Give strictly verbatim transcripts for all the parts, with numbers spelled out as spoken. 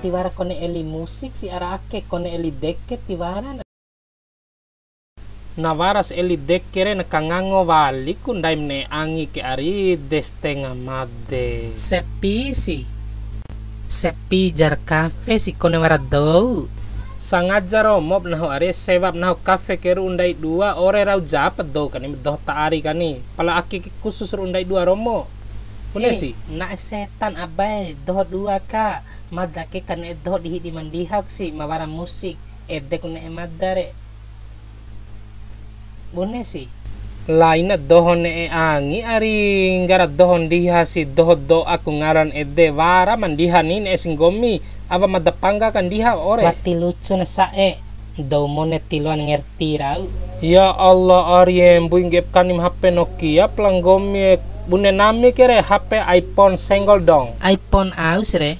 Tiwara kone eli musik si ara ake, kone eli deke tiwara na. Na waras eli deke re na kangango waliku ndaim ne'e angi ke ari de stenga made. Sepi si. Sepi jar kafe si kone wara dou. Sangaja romop nahu are sewap nahu kafe ke ru'u ndai dua ore rau japa dou kani doho ta ari kani. Pala ake ke khusus ru'u ndai dua romo. Bune si. Na'e setan abae doho dua ka. Mada ke kan e doho di hidi mandiha si ma wara musik. Ede ku ne'e mada re. Bune si. Laina doho ne'e angi ari nggara doho ndiha si doho do'a ku ngaran ede wara ma ndiha ni ne'e si nggomi. Awa mada pangga ka ndiha ore. Wati lucu na sa'e. Dou mone tiloan ngerti rau. Ya Allah, arie mbui ngge'ep kanim H P Nokia pala nggomi e. Bune nami ke re H P iPhone senggol dong. iPhone aus re.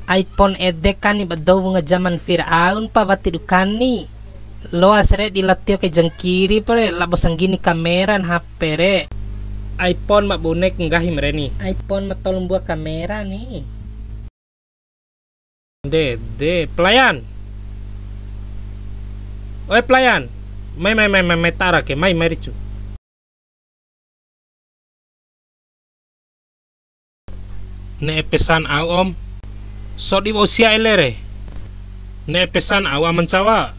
iPhone ede kani ba dou wunga jaman Firaun pa wati du kani. Loas re di latio ke jangkiri pa re labo sanggini kameran H P re. iPhone ma bonek nggahim re ni. iPhone ma tolu mbua kamera ni. De, de, pelayan. Oi pelayan. Mai, mai, mai, mai, mai tara ke, mai, mai ricu. Ne'e pesan au, Om. Sodi wa'u sia ele re. Ne'e pesan au ama ncawa.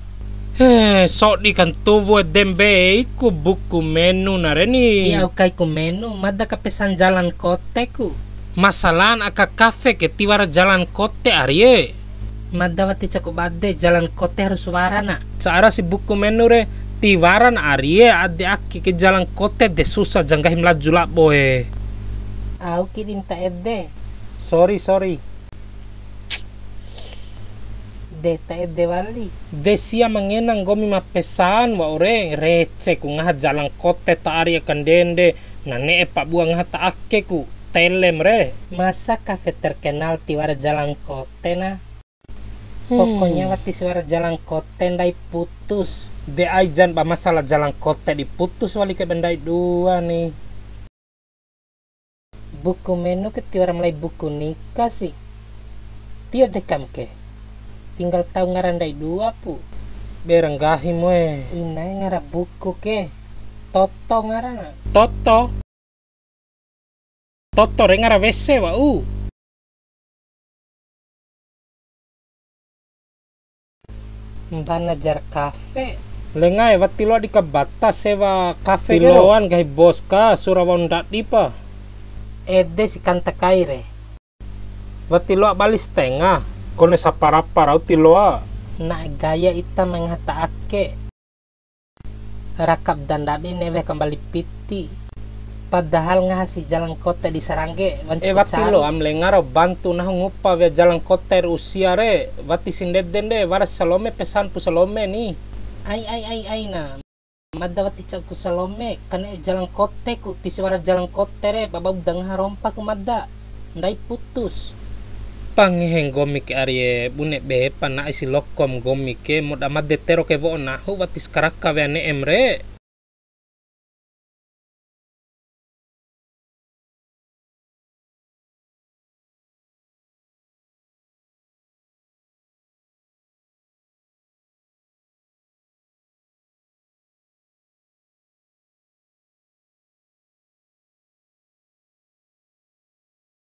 He, sodi kan tuwu ede mbei ku buku menu na re ni. Iya, au kai ku menu, mada ka pesan jalan kote ku. Masalan aka kafe ke tiwara jalan kote arie. Mada wati caku bade, jalan kote harus wara na. Cara si buku menu re, tiwaran arie ade ake ke jalan kote de susah ja nggahi Melaju labo e. Au ki dinta ede. Sorry, sorry. De ta ede wali. De sia mangena nggomi ma pesan wa'u re, rece ku ngaha jalan kote ta ari aka ndende, na ne'e pa bua ngaha ta ake ku, telem re. Masa kafe terkenal tiwara jalan kote na? Hmm. Pokoknya wati si wara jalan kote ndai putus. De ai jan ba masalah jalan kote di putus wali ke ba ndai dua ni. Buku menu ke tiwara malai buku nika si. Tio de kam ke. Tinggal tau ngara ndai dua pu. Bera nggahi moe. Inae ngara buku ke. Toto ngarana. Toto. Toto re ngara W C wa'u. Mbana jar kafe. Lengae, wati loa di kabata sewa kafe ke ro. Tiloan nggahi bos ka, sura wa'u ndadi pa. Ede si kanta kai re. Wati loa bali stenga, kone saparapa rau tiloa. Na gaya ita ma ngaha ta ake. Raka ba da ndadi ne'e weha kambali piti. Padahal ngaha si jalan kote di sarangge, wancuku caru. E wati loa am lenga ro bantu nahu ngupa wea jalan kote ru'u sia re, wati si ndede nde, wara si Salome pesan pu Salome ni. Ai, ai, ai, ai na. Mada wati ca'uku Salome, ka ne'e jalan kote ku, tisi wara jalan kote re, ba bau da ngaha rompa ku mada. Ndai putus. Pangehe nggomi ke arie, bune be pa na'e si lokom nggomi ke, moda made tero ke wo'o nahu, wati si karaka wea ne'em re.